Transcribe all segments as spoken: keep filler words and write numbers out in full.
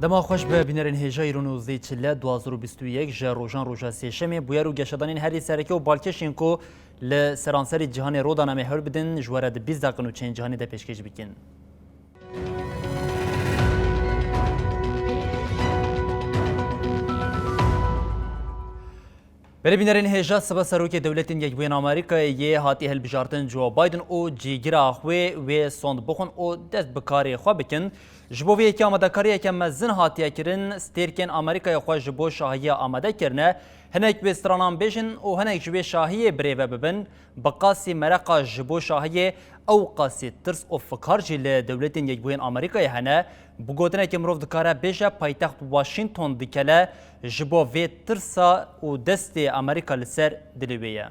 Dema xweş be bînerên hêja, îro nozdeh çile du hazar û bîst û yek ji rojan roja sêşemê, bûyer û geşedanên herî sereke û balkêş ên ku li seranserî cîhanê rû dane me hewl bidin, ji we re di bîst deqin û çend cîhanê de pêşkêş bikin. Belê bînerên hêja, sibe Serokê Dewletên Yekbûyên Amerîkayê yê hatî hilbijartin Joe Biden û cîgira xwe wê sond bixwin û dest bi karê xwe bikin. Ji bo vê yekê amadekariyeke mezin hatiye kirin, stêrkên Amerîkayê xwe ji bo şahiya amade kirine. Hinek wê stranan bêjin û hinek ji wê şahiyê birêve bibin. Bi qasî mereqa ji bo şahiyê, ew qasî tirs û fikar jî li Dewletên Yekbûyên Amerîkayê hene. Bi gotinekê mirov dikare bêje paytext Washington dikele, ji bo vê tirsa û destê Amerîka li ser dilê wê ye.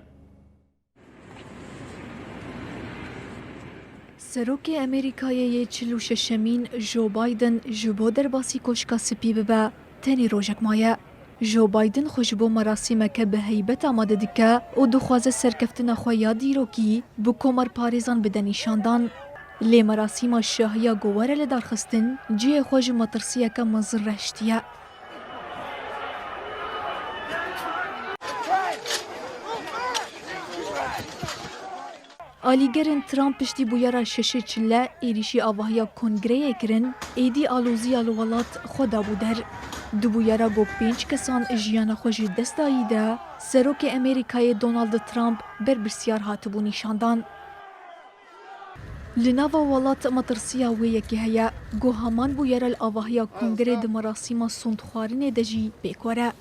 Serokê Amerîkayê yê çil û şeşemîn Joe Biden ji bo derbasî Koşka Spî bibe, tenê rojek maye. Joe Biden xwe ji bo merasîmeke bi heybet amade dike û dixwaze serkeftina xwe ya dîrokî bi komarparêzan bide nîşandan. Lê merasîma şahiya ku were lidarxistin, cihê xwe ji metirsiyeke mezin re hiştiye. Alîgerên Trump piştî bûyera şeşê çile êrîşî avahiya kongreyê kirin, êdî aloziya li welat xwe dabû der. Di bûyera ku pênc kesan jiyana xwe ji dest dayî de, Serokê Amerîkayê Donald Trump berpirsyar hatibû nîşandan. Li nava welat metirsiya wê yekê heye, ku heman bûyera li avahiya kongrê di merasîma sondxwarinê de jî pêk were.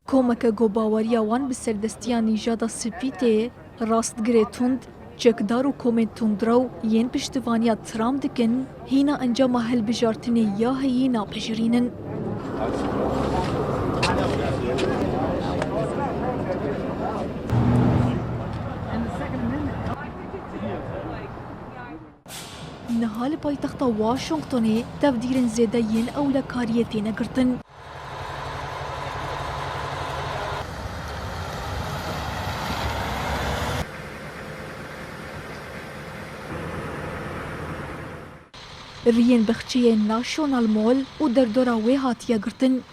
Komeke ku baweriya wan bi serdestiya nîjada spî tê, rastgirê tund, çekdar û komên tundrew yên piştivaniya Trump dikin, hîna encama hilbijartinê ya heyî napejirînin. Niha li paytexta Washingtonê tevdîrên zêde yên ewlekariyê têne girtin. Riyên bexçeyên National Mall û derdora wê hatiye girtin.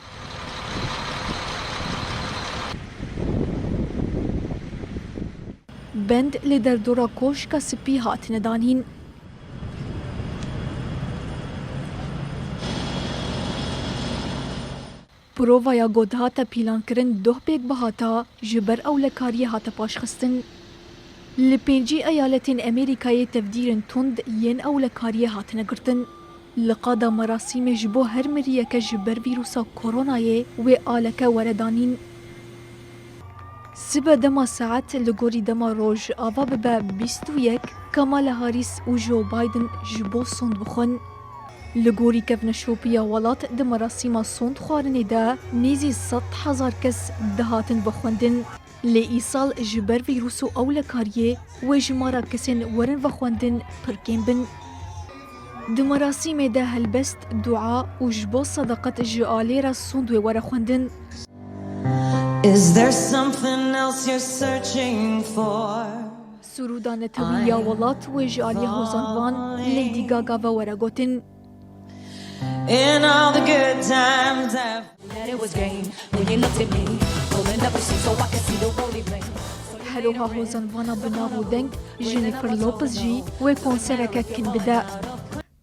Bend li derdora Koşka Spî hatine danîn. Provaya ku dihate pîlankirin doh pêk bihata, ji ber ewlekariyê hate paşxistin. Li pêncî eyaletên Amerîkayê tevdîrên tund yên ewlekariyê hatine girtin. Li qada merasîmê ji bo her miriyeke ji ber vîrusa koronayê wê aleke were danîn. Sibe dema saet li gorî dema roj ava bibe bîst û yek, Kamala Harris û Joe Biden ji bo sond bixwin. Li gorî kevneşopiya welat di merasîma sond xwarinê de nêzî sed hezar kes dihatin vexwendin. Lê îsal ji ber vîrus û ewlekariyê wê jimara kesên werin vexwendin pir kêm bin. Di merasîmê de helbest, dua û ji bo sedeqet ji alê re sond wê were xwendin. Is there something else you're searching for? Sûrûda netewî ya welat wê ji aliyê hozanvan Lady Gaga ve were gotin. In all the good times I've That it was game when you looked at me. Pulling up receipts so I could see the holy flame. Heroha hozanvana bi nav û deng Jennifer Lopez jî wê konsereke kin bide.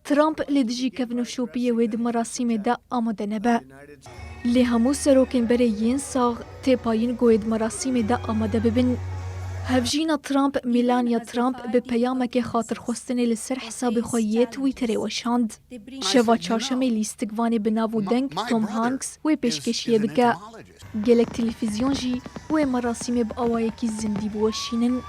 Trump li dijî kevnoşopiyê wê di merasîmê de amade nebe. Lê hemû serokên berê yên sax tê payîn ku wê di merasîmê de amade bibin. Hevjîna Trump, Melania Trump, bi peyamekê xatirxwestinê li ser hesabê xwe yê Twitterê weşand. Şeva çarşemê lîstikvanê bi nav û deng Tom Hanks wê pêşkêşiyê bike. Gelek televîzyon jî wê merasîmê bi awayekî zindî biweşînin.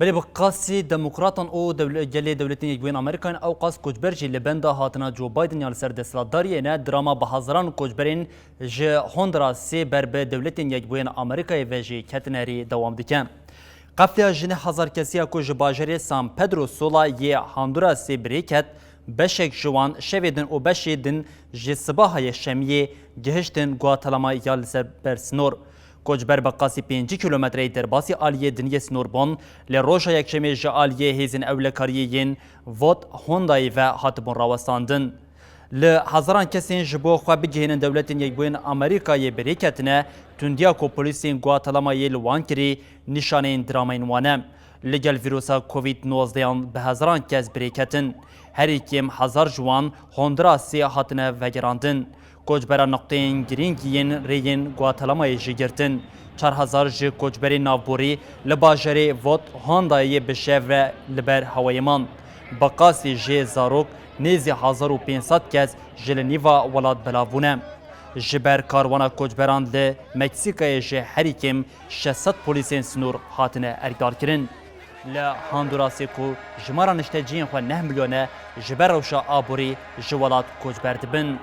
Belê bi qasî demokratan û dewle-, gelê Dewletên Yekbûyên Amerîkayên ew qas koçber jî li benda hatina Joe Biden ya li ser desthilatdariyê ne, drama bi hezaran koçberên ji Hondurasê ber bi Dewletên Yekbûyên Amerîkayê ve jî ketin herî dewam dike. Qefleya ji neh hezar kesî ya ku ji bajarê San Pedro Sula yê Hondurasê bi rê ket, beşek ji wan şevê din û beşê din ji sibaha yekşemiyê gihiştin Guatemala ya li ser ber sinor. Koçber bi qasî pêncî kîlometreyê derbasî aliyê din yê sinorbûn, lê roja yekşemê ji aliyê hêzên ewlekariyê yên Vot Hondayê ve hatibûn rawestandin. Li hezaran kesên ji bo xwe bigihînin Dewletên Yekbûyên Amerîkayê bi rê ketine, tundiya ku polîsên Guatemalayê li wan kirî nîşaneyên dramayên wan e. Li gel vîrusa Covid nozdehan bi hezaran kes bi rê ketin. Herî kêm hezar ji wan Hondurasê hatine vegerandin. Koçbera nuqteyên girîng yên rêyên Guatemalayê jî girtin. Çar hezar ji koçberên navborî li bajarê Vot Hondayê bi şev re li ber hewayê man. Bi qasî jê zarok nêzî hezar û pênc sed kes ji li nîva welat belav bûne. Ji ber karwana koçberan li Meksîkayê jî herî kêm şeş sed polîsên sinor hatine erkdarkirin. Li Hondurasê ku jimara nişteciyên xwe neh milyon e, ji ber rewşa aborî ji welat koçber dibin.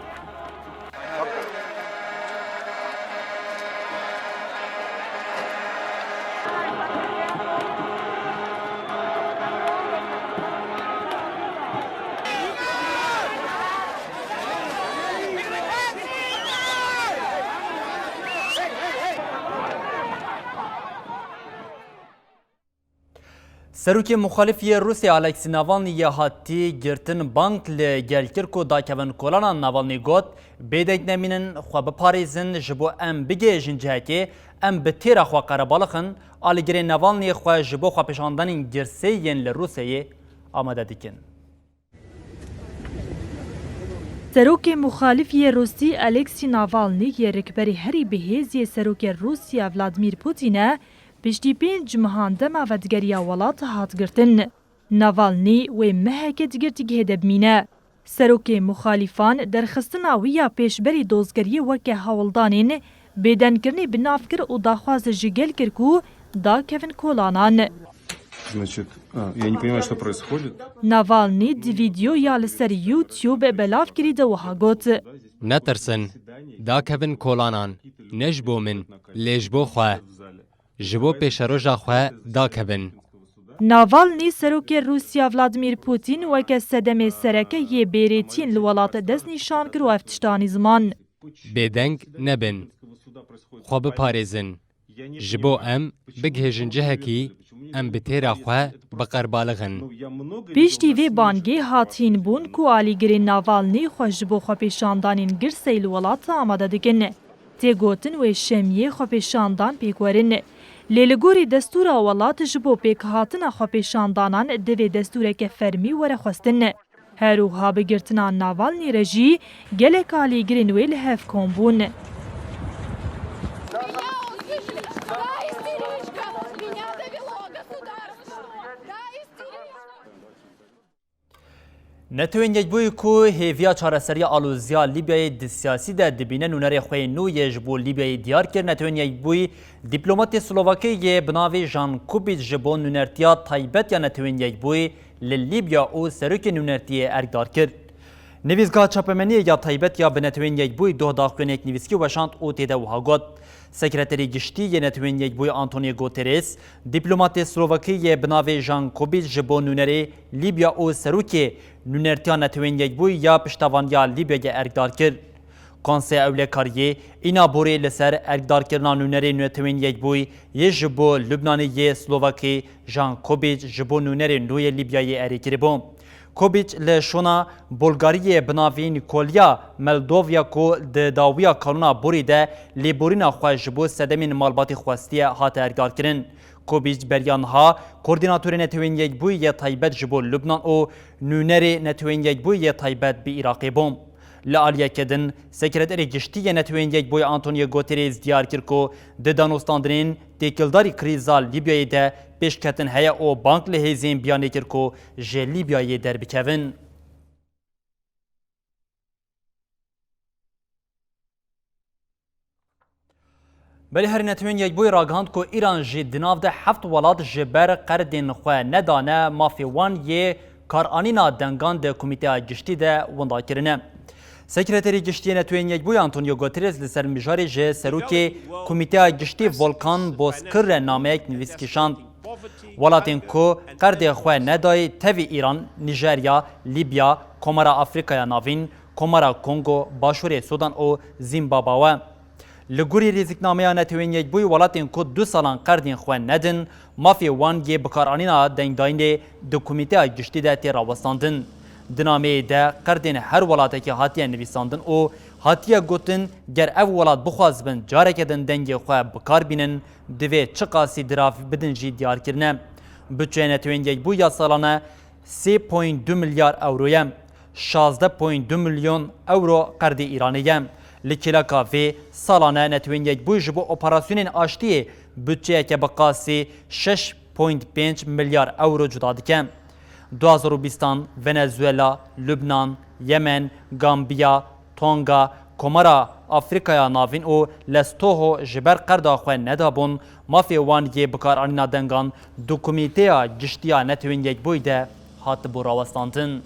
Serokê muxalif yê Rûsya Alexei Navalny yê hatî girtin bang li gel kir ku dakevin kolana Navalny got, bêdeng nemînin, xwe biparêzin, ji bo em bigihêjin cihekê, em bi têra xwe qerebalixin, alîgirên Navalny xwe ji bo xwepêşandanên girseyî yên li Rûsyayê amade dikin. Serokê muxalif yê Rûsî Alexei Navalny yê rikberî herî bihêz yê serokê Rûsya Vladimir Putin e, piştî pênc mehan dema vedigeriya welat hat girtin. Navalny wê mehekê di girtîgehê de bimîne. Serokê muxalîfan derxistina wî ya pêşberî dozgeriyê weke hewldanên bêdengkirinê bi nav kir û daxwaz ji gel kir ku dakevin kolanan. Значит, а, я не понимаю, что происходит. Navalny di vîdeoya li ser YouTube belav kirî de wiha got. Netirsin, dakevin kolanan, ne ji bo min, lê ji bo xwe. Ji bo pêşeroja xwe dakevin. Navalny serokê Rûsya Vladimir Putin weke sedemê sereke yê bêrêtiyên li welat dest nîşan kir û ev tişt anî ziman. Bêdeng nebin. Xwe biparêzin. Ji bo em bigihêjin cihekî, em bi têra xwe biqerbalixin. Piştî vê bangê hat hîn bûn ku alîgirên Navalny xwe ji bo xwepêşandanên girseyî li welat amade dikin. Tê gotin wê şemiyê xwepêşandan pêk werin. Lê li gorî destûra welat ji bo pêkhatina xwepêşandanan divê destûreke fermî were xwestin. Her wiha bi girtina Navalny re jî gelek alîgirên wê li hev kom bûn. Netewên Yekbûyî ku hêviya çareseriya aloziya Lîbyayê di siyasî de dibîne, nûnerê xwe yê nû yê ji bo Lîbyayê diyar kir. Netewên Yekbûyî dîplomatê Slovakî yê bi navê Jan Kubic ji bo nûnertiya taybet ya Netewên Yekbûyî li Lîbya û serokê nûnertiyê erkdar kir. Nivîsgeha çapemeniyê ya taybet ya bi Netewên Yekbûyî doh daxuyaniyek nivîskî weşand û tê de wiha got, Sekreterê Giştî yê Netewên Yekbûyî Antonio Guterres, dîplomatê Slovakî yê bi navê Jan Kubic ji bo nûnerê Lîbya û serokê nûnertiya Netewên Yekbûyî ya piştevaniya Lîbyayê erkdar kir. Konseya Ewlekariyê îna borê li ser erkdarkirina nûnerê Netewên Yekbûyî yê ji bo Lubnanê yê Slovakî Jan Kubic ji bo nûnerê nû yê Lîbyayê erê kiribû. Kobic li şûna Bulgariyê bi navê Nikolya Meldovya ku di dawiya kanûna borî de lêborîna xwe ji bo sedemên malbatê xwestiye hate erkdarkirin. Kobic beriya niha koordînatorê Netewên Yekbûyî yê taybet ji bo Lubnan û nûnerê Netewên Yekbûyî yê taybet bi Iraqê bû. Li aliyeke din, Sekreterê Giştî yê Netewên Yekbûyî Antonio Guterres diyar kir ku di danûstandinên têkildarî krîza Lîbyayê de pêşketin heye û bang li hêzên biyanê kir ku ji Lîbyayê derbikevin. Belê herî Netewên Yekbûyî ragihand ku Îran jî di nav de heft welat ji ber qerdên xwe nedane mafê wan yê karanîna dengan di Komîteya Giştî de winda kirine. Sekreterê Giştî yê Netewên Yekbûyî Antonio Guterres li ser mijarê ji serokê Komîteya Giştî Volkan Bozkır re nameyek nivîs kişand. Welatên ku qerdê xwe nedayê tevî Îran, Nîjerya, Lîbya, Komara Afrîkaya Navîn, Komara Kongo, Başûrê Sudan û Zîmbabwe. Li gorî rêziknameya Netewên Yekbûyî, welatên ku du salan qerdên xwe nedin, mafê wan yê bikaranîna dengdayînê di Komîteya Giştî de tê rawestandin. Di nameyê de qerdên her welatekî hatiye nivîsandin û hatiye gotin, ger ev welat bixwazibin careke din dengê xwe bi kar bînin, divê çiqasî dirav bidin jî diyar kirine. Budçeya Netewên Yekbûyî ya salane sê point du milyar ewro ye. Şazdeh point du milyon ewro qerdê Îranê ye. Li kêleka vê, salane Netewên Yekbûyî ji bo operasyonên aştiyê budçeyeke bi qasî şeş point pênc milyar ewro cuda dike. Du hazar û bîstan Venezuela, Lubnan, Yemen, Gambiya, Tonga, Komara Afrîkaya Navîn û Lesotho ji ber qerda xwe nedabûn, mafê wan yê bikaranîna dengan di Komîteya Giştî ya Netewên Yekbûyî de hatibû rawestandin.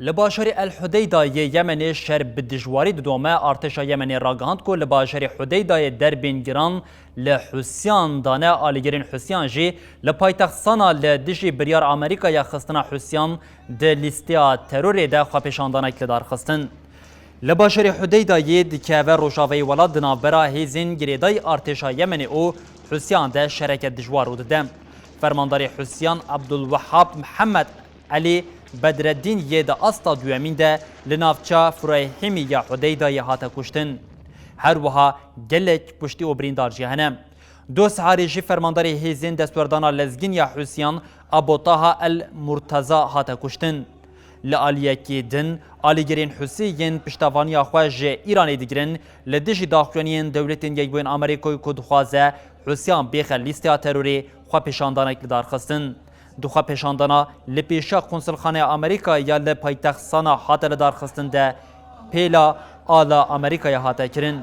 Li bajarê El Hudeyda yê Yemenê şer bi dijwarî didome. Artêşa Yemenê ragihand ku li bajarê Hudeydayê derbên giran li Hûsiyan dane. Alîgirên Hûsiyan jî li paytext Sana li dijî biryar Amerîkaya xistina Hûsiyan di lîsteya terorê de xwepêşandanek li dar xistin. Li bajarê Hudeydayê dikeve rojavayê welat di navbera hêzên girêdayî artêşa Yemenê û Hûsiyan de şereke dijwar rû dide. Fermandarê Hûsiyan Abdulwehab Mihemed Elî Bedreddîn yê di asta duyemîn de li navça Fureyhîmî ya Hudeydayê hate kuştin. Her wiha gelek kuştî û birîndar jî hene. Doh siharê jî fermandarê hêzên destwerdana lezgîn ya Hûsiyan Abu Taha El Murteza hate kuştin. Li aliyekî din, alîgirên Hûsî yên piştevaniya xwe ji Îranê digirin, li dijî daxuyaniyên Dewletên Yekbûyên Amerîkayê ku dixwaze Hûsiyan bêxe lîsteya terorê, xwepêşandanek li dar xistin. Di xwepêşandana li pêşiya Konsulxaneya Amerîka ya li paytext Sana hate lidarxistin de pêla ala Amerîkayê hate kirin.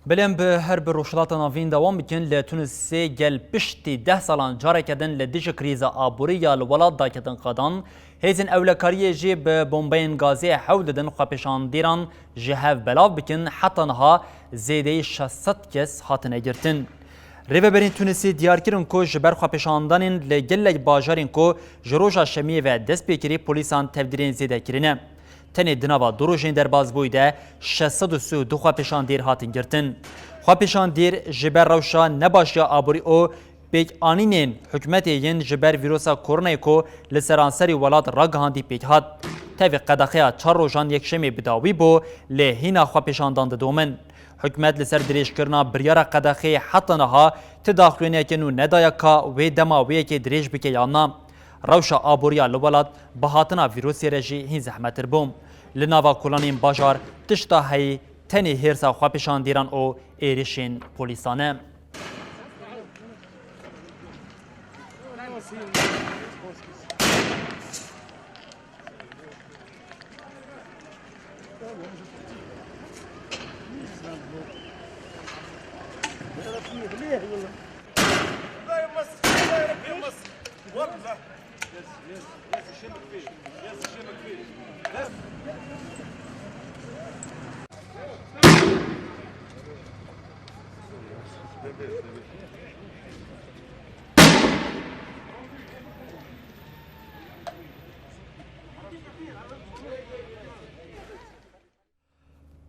Belê em bi her bi Rojhilata Navîn dewam bikin. Li Tunisê gel piştî deh salan careke din li dijî krîza aborî ya li welat daketin qedan, hêzên ewlekariyê jî bi bombeyên gazê hewl didin xwepêşandîran ji hev belav bikin. Heta niha zêdeyî şeş sed kes hatine girtin. Rêveberên Tunisê diyar kirin ku ji ber xwepêşandanên li gelek bajarên ku ji roja Şemiyê ve dest pê kirî polîsan tevdîrên zêde kirine. Tenê di nava du rojên derbazbûyî de şeş sed û sî û du xwepêşandîr hatin girtin. Xwepêşandîr ji ber rewşa nebaş ya aborî û pêkanînên hikûmetê yên ji ber vîrusa koronayê ku li seranserî welat ragihandî pêk hat. Tevî qedexeya çar rojan yekşemê bi dawî bû, lê hîna xwepêşandan didomin. Hikûmet li ser dirêjkirina biryara qedexeyê heta niha ti daxuyaniyeke nû nedaye ka wê dema wê yekê dirêj bike yan na. Rewşa aboriya li welat bi hatina vîrusê re jî hîn zehmettir bû. Li nava kolanên bajar tişta heyî tenê hêrsa xwepêşandîran û êrişên polîsan e.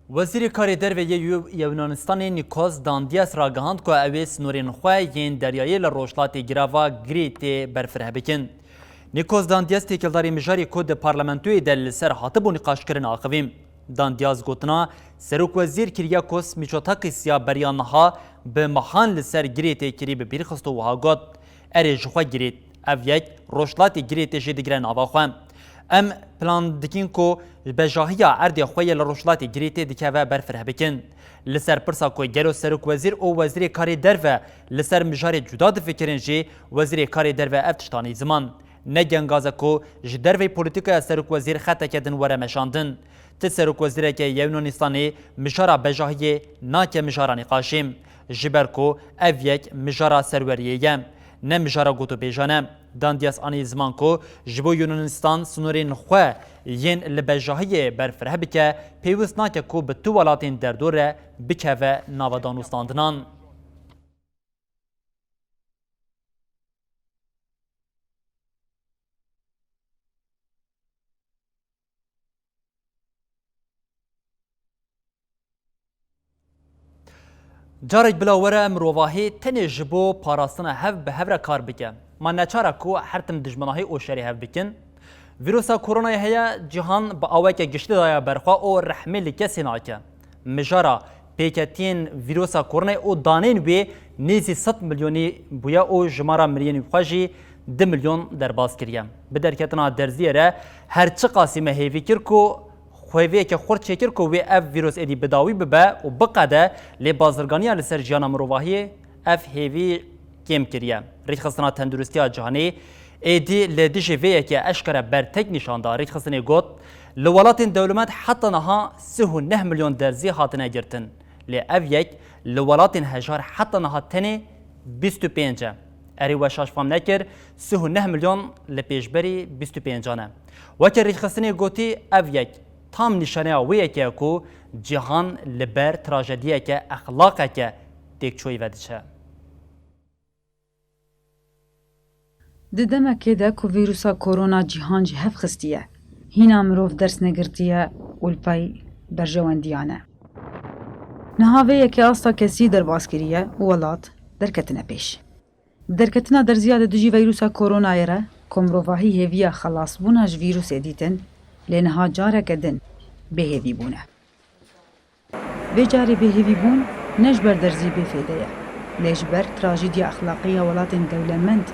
Wezîrê Karê Derve yê Yu-, Yunanistanê Nikos Dandias ragihand ku ew ê sînorên xwe yên deryayê li rojhilatê girava Grîtê berfireh bikin. Nikos Dandias têkildarî mijarê ku di parlamentoyê de li ser hatibû nîqaşkirin axivî. Dandias gotina Serokwezîr Kyriakos Mitsotakis ya beriya niha bi mehan li ser girê tê kirî bi bîr xist û wiha got, Erê, ji xwe girêt. Ev yek rojhilatê girê tê jî digire nava xwe. Em plan dikin ku bejahiya erdê xwe yê li rojhilatê girê tê dikeve ber fireh bikin. Li ser pirsa ku gelo serokwezîr û wezîrê karê derve li ser mijarê cuda difikirin jî, wezîrê karê derve ev tişt anî ziman. Ne gengaz e ku ji derveyî polîtîkaya serokwezîr xeteke din were meşandin. Ti serokwezîreke Yunanistanê mijara bejahiyê nake mijara nîqaşê. Ji ber ku ev yek mijara serweriyê ye, ne mijara gotûbêjan e. Dandias anî ziman ku ji bo Yunanistan sinorên xwe yên li bejahiyê berfireh bike, pêwist nake ku bi tu welatên derdor re bikeve nava danûstandinan. Carek bila were mirovahî tenê ji bo parastina hev bi hev re kar bike. Ma neçar e ku her tim dijminahî û şerê hev bikin? Vîrusa koronayê heye, cîhan bi aweke giştî daye ber xwe û rehmê li kesê nake. Mijara pêketiyên vîrusa koronayê û daneyên wê nêzî sed milyonî bûye û jimara miriyên wî xwe jî du milyon derbas kiriye. Bi derketina derziyê re her çiqasî me hêvî kir ku xweviyeke xurt çêkir ku wê ev vîrus êdî bi dawî bibe û biqede, lê bazirganiya li ser jiyana mirovahiyê ev hêvî kêm kiriye. Rêxistina Tenduristiya Cîhanê êdî li dijî vê yekê eşkere bertek nîşan da. Rêxistinê got, Li welatên dewlemend heta niha sih û neh milyon derzî hatine girtin. Lê ev yek li welatên hejar heta niha tenê bîst û pênc e. Erê, we şaş fam nekir, sih û neh milyon li pêşberî bîst û pêncan e. Weke rêxistinê gotî, ev yek tam nîşaneya wê yekê ye ku cîhan li ber trajediyeke exlaqeke têkçoyî ve diçe. Di demekê de ku vîrusa korona cîhan ji hev xistiye, hîna mirov ders negirtiye û li pey berjewendiyan e. Niha vê yekê asta kesî derbas kiriye û welat derketine pêş. Bi derketina derziya li dijî vîrusa koronayê re ku mirovahî hêviya xelasbûna ji vîrusê dîtin, lê niha careke din bêhêvî bûne. Vê carê bêhêvîbûn ne ji ber derzî bêfêde ye, lê ji ber trajîdiya exlaqî ya welatên dewlemend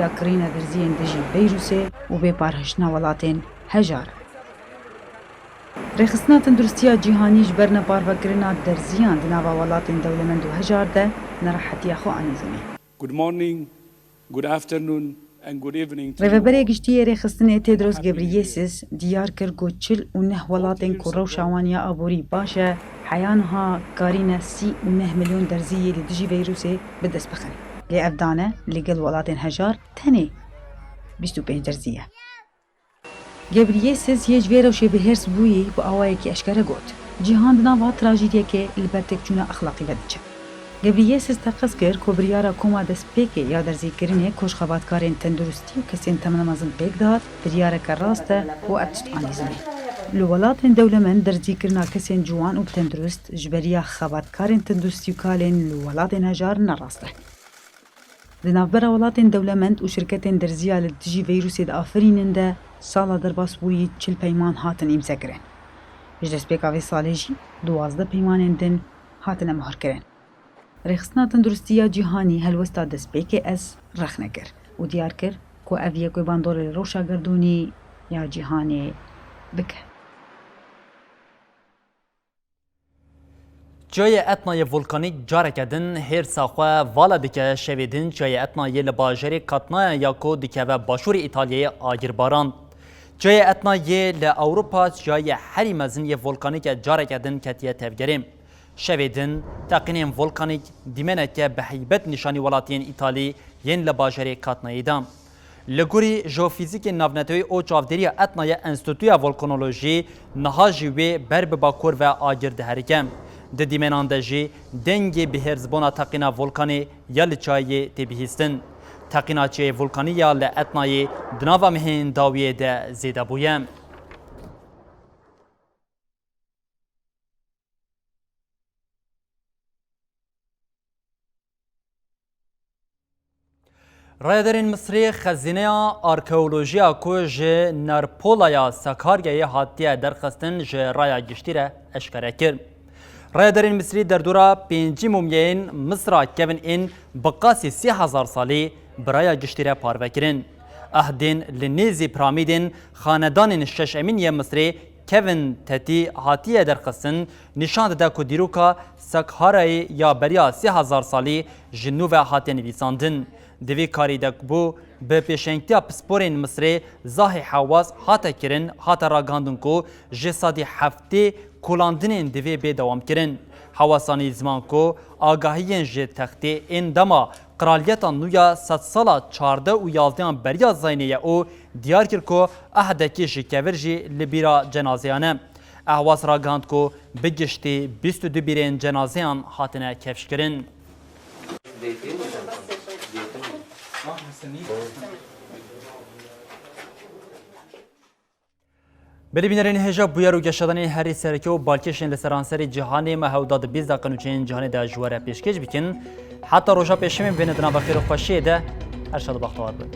ya kirîna derziyên dijî vîrusê û bê parhiştina welatên hejar. Rêxistina Tenduristiya Cîhanî ji ber neparvekirina derziyan di nava welatên dewlemend û hejar de nerehetiya xwe anî zimê. Good morning, good afternoon and good evening to you all. Rêveberê Giştî yê Rêxistinê Tedros Ghebreyesus diyar kir ku çil û neh welatên ku rewşa wan ya aborî baş e, heya niha karîne sî û neh milyon derzî yê li dijî vîrusê bi dest bixin. Lê ev dane li gel welatên hejar tenê bîst û pênc derzî ye. Gebriyêsis yê ji vê rewşê bi hêrs bûyî bi awayekî eşkere got, Cîhan di nava trajîdiyekê li ber têkçûna exlaqî ve diçe. Gebriyêsis teqez kir ku biryara koma destpêkê ya derzîkirinê ku ji xebatkarên tenduristî û kesên temene mezin pêk dihat, biryareke rast e û ev tişt anî zimê. Li welatên dewlemend derzîkirina kesên ciwan û bi tendurist ji beriya xebatkarên tenduristî û kalên li welatên hejar ne rast e. Di navbera welatên dewlemend û şirketên derziya li dijî vîrusê diafirînin de sala derbasbûyî çil peyman hatin îmzekirin. Ji destpêka vê salê jî duwazdeh peymanên din hatine mohrkirin. Rêxistina Tenduristiya Cîhanî helwesta destpêkê ez rexne kir û diyar kir ku ev yek wê bandorê li rewşa gerdûnî ya cîhanê bike. Çiyayê Etnayê volkanîk careke din hêrsa xwe vala dike. Şevê din çiyayê Etnayê li bajarê Katnaya ya ku dikeve başûrê Îtalyayê agir barand. Çiyayê Etnayê li Ewropa çiyayê herî mezin yê volkanîk e, careke din ketiye tevgerê. Şevê din teqînên volkanîk dîmeneke bi heybet nîşanî welatiyên Îtalî yên li bajarê Katnayê da. Li gorî jeofîzîkê navneteweyî û çavdêriya Etnayê Enstîtuya Volkanolojî niha jî wê ber bi bakur ve agir diherike. Di dîmenan de jî dengê bihêrsbûna teqîna volkanê ya li çiyayê tê bihîstin. Teqîna çiyayê volkanî ya li Etnayê di nava mehên dawiyê de zêde bûye. Rayedarên Misrî xezîneya arkeolojiya ku ji Narpolaya Sakaryayê hatiye derxistin ji raya giştî re eşkere kir. Rayedarên Misrî derdora pêncî mumyeyên Misra kevin ên bi qasî sê hezar salî bi raya giştî re parve kirin. Ehdên li nêzî piramîdên xanedanên şeşemîn yê Misrê kevin tetî hatiye derxistin, nîşan dide ku dîroka Sakharayê ya beriya sê hezar salî ji nû ve hatiye nivîsandin. Di vî karî de bû bi pêşengtiya pisporên Misrê Zahê Hewas hate kirin, hate ragihandin ku ji sedî heftê kolandinên divê bê dewam kirin. Hewasanî ziman ku agahiyên ji textê ên dema qraliyeta nû ya sedsala çardeh û yazdehan beriya zayînê ye û diyar kir ku ehdekî ji kevir jî li bîra cenazeyan e. Ehwas ragihand ku bi giştî bîst û du bîrên cenazeyan hatine kefşkirin. Belê bînerên hêja bûyer û geşedanên herî sereke û balkêşên li seranserî cîhanê me hewda di bîst deqe nûçeyên cîhanê de ji we re pêşkêş bikin. Heta roja pêşemê bibêne di nava xêr û xweşiyê de. Her şad û bextewar bin.